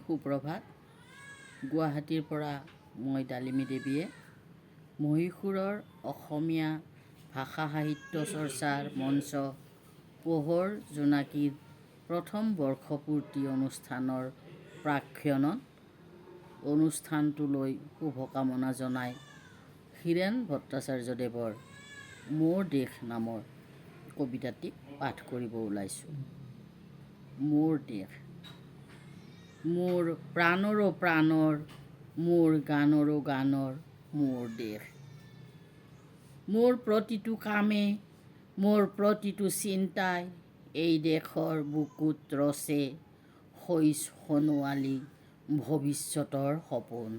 সুপ্ৰভাত। গুৱাহাটীৰ পৰা মই ডালিমী দেৱীয়ে মহীশূৰৰ অসমীয়া ভাষা সাহিত্য চৰ্চাৰ মঞ্চ পোহৰ জোনাকীৰ প্ৰথম বৰ্ষপূৰ্তি অনুষ্ঠানৰ প্ৰাকক্ষণত অনুষ্ঠানটোলৈ শুভকামনা জনাই হীৰেণ ভট্টাচাৰ্যদেৱৰ মোৰ দেশ নামৰ কবিতাটি পাঠ কৰিব ওলাইছোঁ। মোৰ দেশ, মোৰ প্ৰাণৰো প্ৰাণৰ, মোৰ গানৰো গানৰ মোৰ দেশ। মোৰ প্ৰতিটো কামে, মোৰ প্ৰতিটো চিন্তাই এই দেশৰ বুকুত ৰচে সোণোৱালী ভৱিষ্যতৰ সপোন।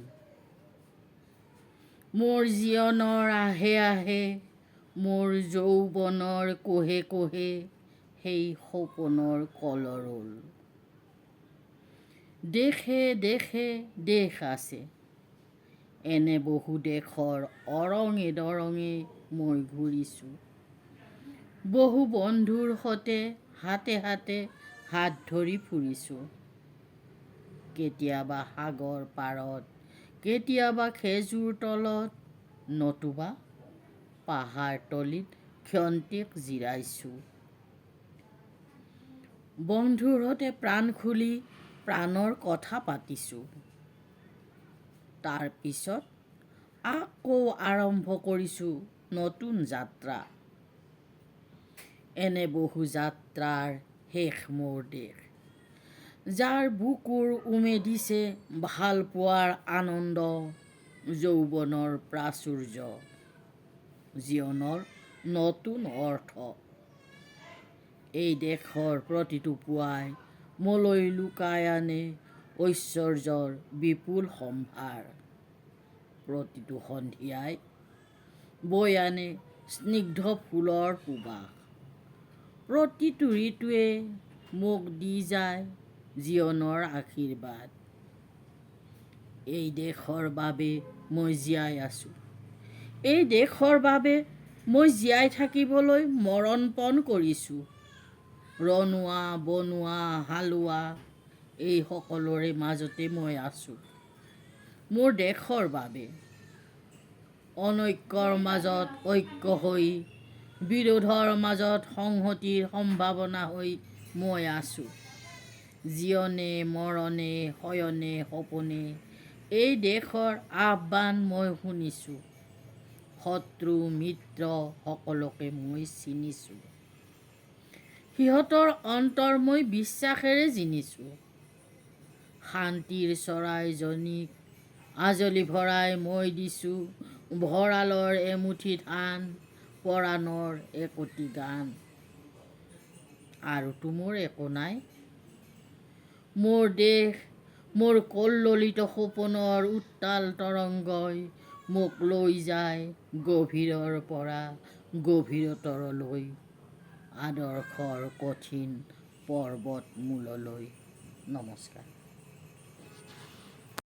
মোৰ জীৱনৰ আঁহে আঁহে, মোৰ যৌৱনৰ কোষে কোষে সেই সপোনৰ কলৰোল। দেশে দেশে দেশ আছে। এনে বহু দেশৰ অৰঙে দৰঙে মই ঘূৰিছোঁ। বহু বন্ধুৰ স'তে হাতে হাতে হাত ধৰি ফুৰিছোঁ। কেতিয়াবা সাগৰ পাৰত, কেতিয়াবা খেজুৰ তলত, নতুবা পাহাৰ তলিত ক্ষন্তেক জিৰাইছোঁ। বন্ধুৰ স'তে প্ৰাণ খুলি প্ৰাণৰ কথা পাতিছোঁ। তাৰ পিছত আকৌ আৰম্ভ কৰিছোঁ নতুন যাত্ৰা। এনে বহু যাত্ৰাৰ শেষ মোৰ দেশ, যাৰ বুকুৰ উমে দিছে ভালপোৱাৰ আনন্দ, যৌৱনৰ প্ৰাচুৰ্য, জীৱনৰ নতুন অৰ্থ। এই দেশৰ প্ৰতিটো পুৱাই মোলৈ লুকাই আনে ঐশ্বৰ্যৰ বিপুল সম্ভাৰ। প্ৰতিটো সন্ধিয়াই বৈ আনে স্নিগ্ধ ফুলৰ সুবাস। প্ৰতিটো ঋতুৱে মোক দি যায় জীৱনৰ আশীৰ্বাদ। এই দেশৰ বাবে মই জীয়াই আছোঁ। এই দেশৰ বাবে মই জীয়াই থাকিবলৈ মৰণপণ কৰিছোঁ। ৰণুৱা, বনুৱা, হালোৱা, এই সকলোৰে মাজতে মই আছোঁ মোৰ দেশৰ বাবে। অনৈক্যৰ মাজত ঐক্য হৈ, বিৰোধৰ মাজত সংহতিৰ সম্ভাৱনা হৈ মই আছোঁ। জীৱনে মৰণে, শয়নে সপোনে এই দেশৰ আহ্বান মই শুনিছোঁ। শত্ৰু মিত্ৰ সকলোকে মই চিনিছোঁ। সিহঁতৰ অন্তৰ মই বিশ্বাসেৰে জিনিছোঁ। শান্তিৰ চৰাইজনীক আঁজলি ভৰাই মই দিছোঁ ভঁৰালৰ এমুঠি ধান, পৰাণৰ একোটি গান। আৰুতো মোৰ একো নাই। মোৰ দেশ, মোৰ কল্লোলিত সপোনৰ উত্তাল তৰংগই মোক লৈ যায় গভীৰৰ পৰা গভীৰতৰলৈ, আদৰ্শৰ কঠিন পৰ্বতমূললৈ। নমস্কাৰ।